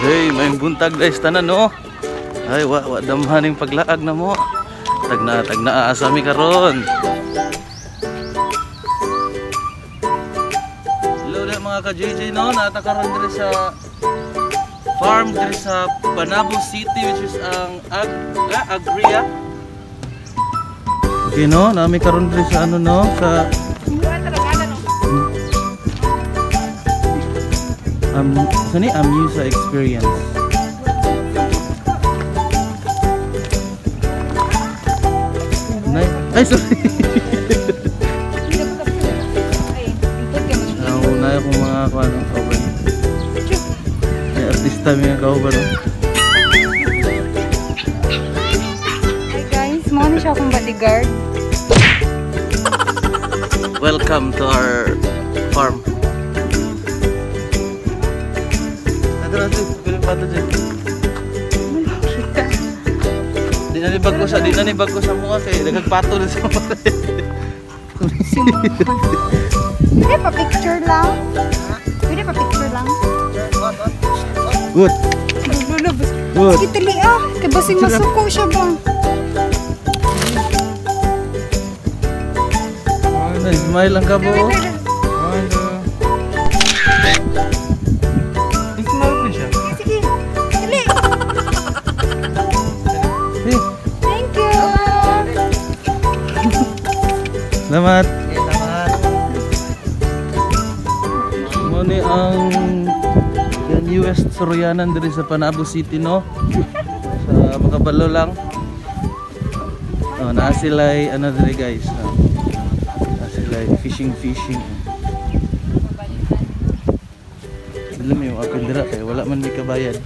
Hey, may buntag guys tanan, no. Ay, wa wa damhaning paglaag na mo. Tagna tagna asami karon. Hello na mga ka-JJ, no. Naata karon diri sa farm diri sa Panabo City, which is ang Agria. Okay no, nami karon diri sa ano no, sa sa ni Amusa Experience. Nay, ay sorry. Nauna akong mga kuan ang kauban. Ay, artista mi ang kauban, no? Hi guys, mo na siya akong bodyguard. Welcome to our farm. Ito na siya, piling pato dyan. Kita. Di na ni bago sa mukha kay nagpato na sa mukha. Pwede pa picture lang. Pwede pa picture lang. Good. Lolo, bas. Good. Sige, tali ah. Kay basing masuko siya ba? Smile lang ka bo. Smile po siya. Sige, dali. Hey, Thank you. salamat. Mo ni ang the newest Soroyanan diri sa Panabo City, no. Sa makabalo lang. Oh, naa sila'y ano diri guys. Oh. Naa sila'y fishing fishing. Dili may apil dira kay wala man may kabayad.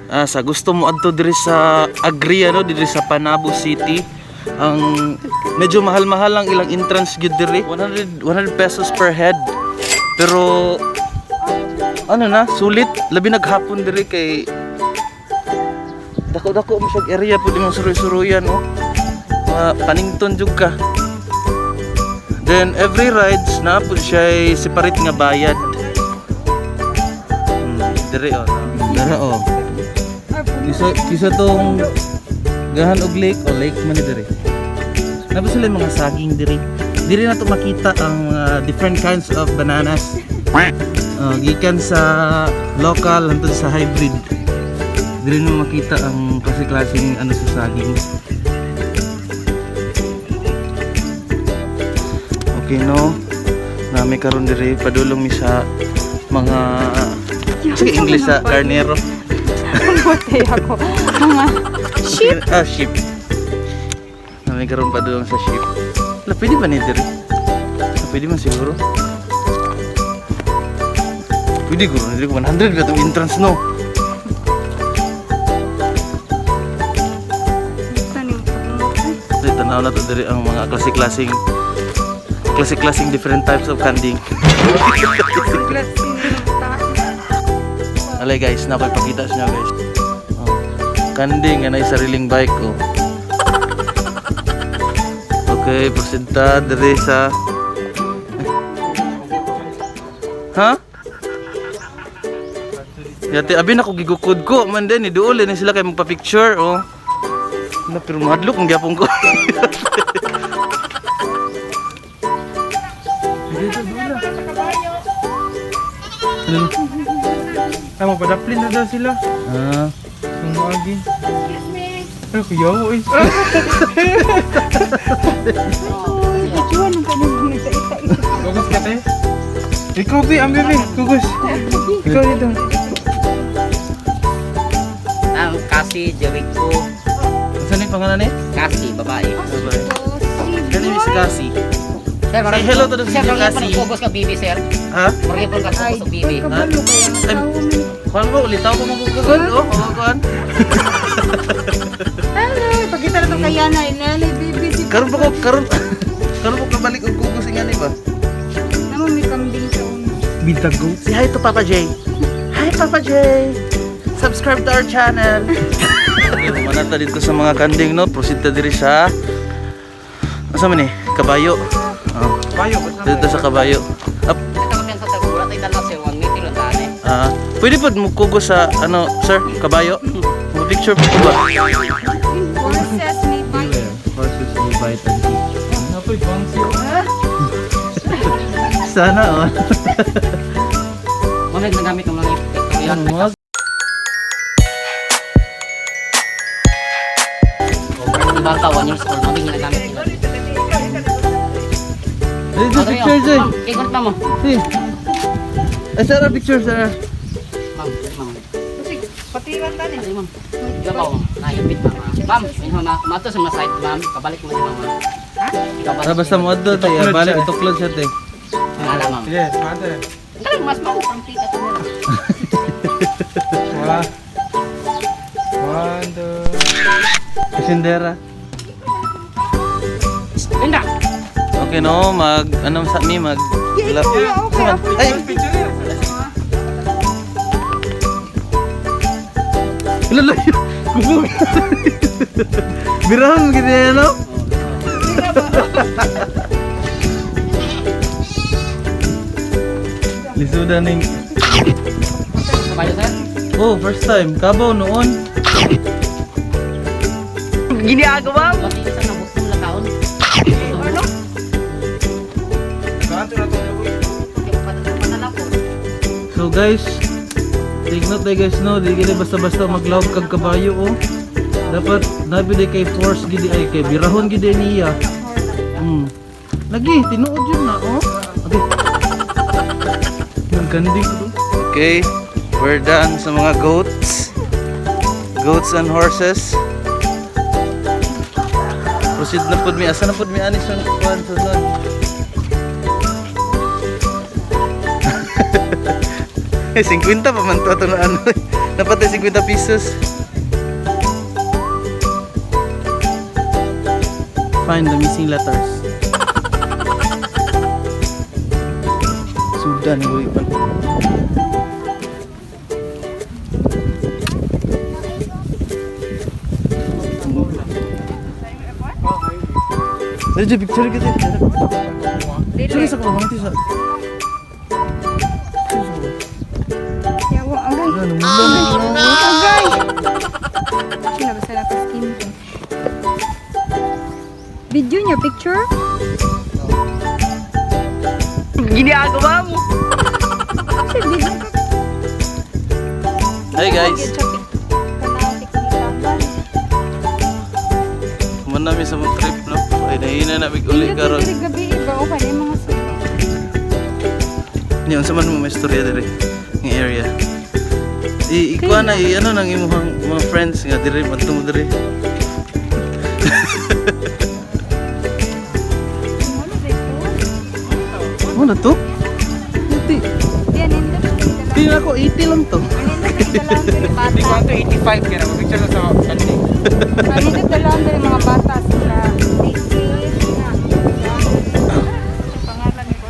Ah, sa gusto mo adto diri sa Agria no, diri sa Panabo City. Ang medyo mahal-mahal lang ilang entrance gyud diri. 100 100 pesos per head. Pero ano na, sulit labi naghapon diri kay dako-dako mo siyang area, pwede mo suroy-suroyan oh. Mga panington jud ka. Then every rides na pud siya separate nga bayad. Diri oh. Dara oh. Kisa kisa tong gahan og lake o lake man ni diri. Napa sila yung mga saging diri. Diri na to makita ang mga different kinds of bananas. Gikan sa local hangtod sa hybrid. Diri na makita ang klase-klaseng ano sa saging. Okay no. Nami karon diri padulong mi sa mga sige English sa karnero. Buti ako. Mga sheep. Ah, ship. Nami karon padulong sa ship. La, pwede ba ni diri? Ah, pwede man siguro. Pwede guro, diri 100 ka tong entrance no. Dili tanaw na to diri ang mga klase-klaseng klase-klaseng different types of kanding. Alay guys, na ako'y pakita sa inyo guys. Oh. Kanding nga naay sariling bike oh. Okay, proceed ta diri sa. Ha? Yate abi na ko gigukod ko man din ni duol ni sila kay magpa-picture oh. Na pero mahadlok ang gyapon ko. Ano? Ay, mapadaplin na daw sila. Ah, Ang maagi. Excuse me. Ay, kuya ko eh. Videoan ang kanyang nagtaita. Kugus ka tayo. Ikaw, Bi. Ang bebe. Kugus. Ikaw dito. Ang Kasi Jericho. Saan yung pangalan ni? Kasi, babae. Bye. Kani Miss Cassie. Sir, Say hello to the sir, video, marami Kasi. pong kugos ka, bibi, sir. Ha? Marami pong kugos ka, bibi. Kabalo kaya ang Ay, tao. Kuan ba ulitaw ko magugugod? Oh, kuan. Hello, ipakita na to kay Yana. Inelay, baby. Si Karon pa ko karon karon ko kabalik og kugos nga ni ba? Namo may kambing sa una. Bintag go. Say hi to Papa J. Hi Papa J. Subscribe to our channel. Manata dito sa mga kanding no. Proceed ta diri sa Asa man ni? Kabayo. Oh, Kayo. dito sa kabayo. Up. Ito kami ang sa tagula, tayo dala, sir. Pwede po mo kugo sa ano, sir, kabayo? Mo picture po ba? Horses may bite. Horses may bite and eat. Napoy bangsi. Sana oh. Ma'am, nagamit ng mga pictorial. Ang mga Bata, 1 years old. Ma'am, ginagamit nila. Dito picture sir. Ma'am, kay kulit ma'am. Si. Ay, sir, picture sir. Ma'am, ma'am. Patiran tani. Ay, ma'am. Ikaw pa, ma'am. Naipit, ma'am. Ma'am, yun, ma'am. Mato sa mga side, ma'am. Kabalik mo ni ma'am. Ha? Ikabalik. Ah, basta mo adto tayo, Ituklod balik siya. ituklod siya te. Wala, ma'am. Yes, mother. Ang mas ma'am. Pang tita to nila. One. One, two. Kasindera. Linda! Okay no, mag ano sa mi mag Yeah, ikaw ya, okay. Ako Ay, Picture niya. lalayo. Kubog. Birahan gid no? Lisuda ning Kabayo, sir? Oh, first time. Kabaw noon. Pati isa na gusto mo lakaon. Ano? Kanto na to. So guys, take note tayo guys no, di gini basta-basta maglawag kag kabayo oh. Dapat nabi di kay force gidi ay kay birahon gidi niya. Lagi tinuod yun na oh. Okay. Nagkandi ko. Okay, we're done sa mga goats. Goats and horses. Proceed na pud mi. Asa na pud mi ani sa kuan sunod. Eh, 50 pa man to ato na ano. Napatay 50 pesos. Find the missing letters. Sudan ni pan. Medyo picture kita. Picture sa ko, sa. Yawa, agay. Ano mo lang? Agay! Sino ba sa skin ko? Video niya, picture? Ginagawa mo! Kasi video ka. Hey guys. Kuman namin sa mong trip no. Ay nahina na mig uli karon. Dili gabi iba o kaya mga suka. Ni unsa man mo may istorya diri nga area. I ikuha na i ano nang imong mga friends nga diri madto mo diri. Ano Mo na to? Hindi. Di anindot kay Di na ako 80 lang to. Anindot kay dalawang diri Di bata. ko to 85 kaya na picture na sa kanti. Anindot dalawang diri mga bata sila. Daisy, na. Pangalan ko.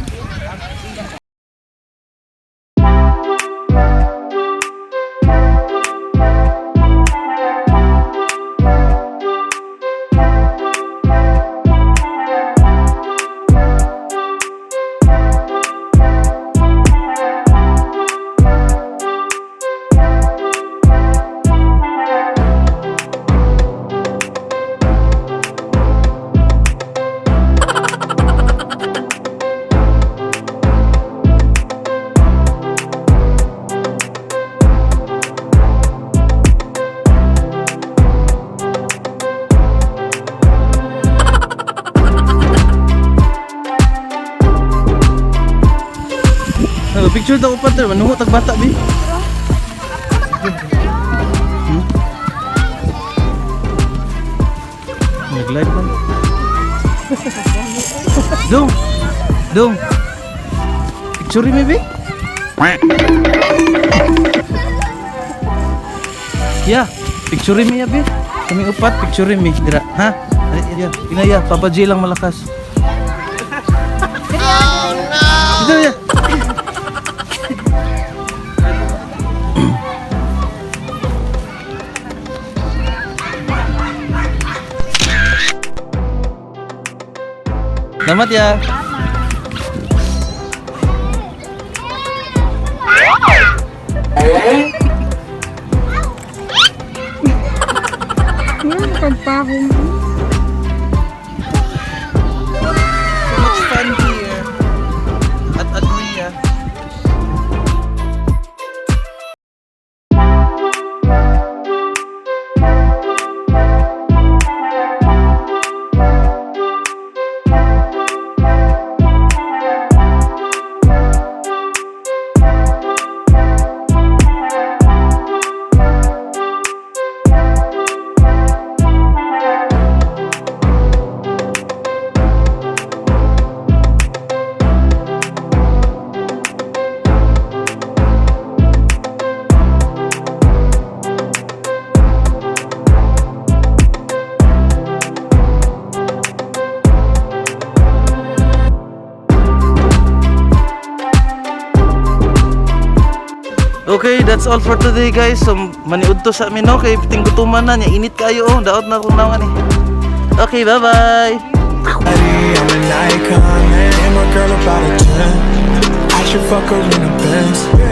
Ano, picture daw pa ter, manuho tag bata bi. Nag-live man. Dong. Dong. Picture mi bi. Ya, picture mi ya bi. Kami upat picture mi dira, ha? Ya, inaya, Papa J lang malakas. Oh no. Dito ya. Salamat ya. Trabaho. So much fun here at Agria. Okay, that's all for today, guys. So maniud to sa amin, no, kay tinggutuman na niya. Init kayo oh. Daot na kung naman eh. Okay, bye-bye. I'm an icon, and my girl about a 10. I should fuck her in a Benz.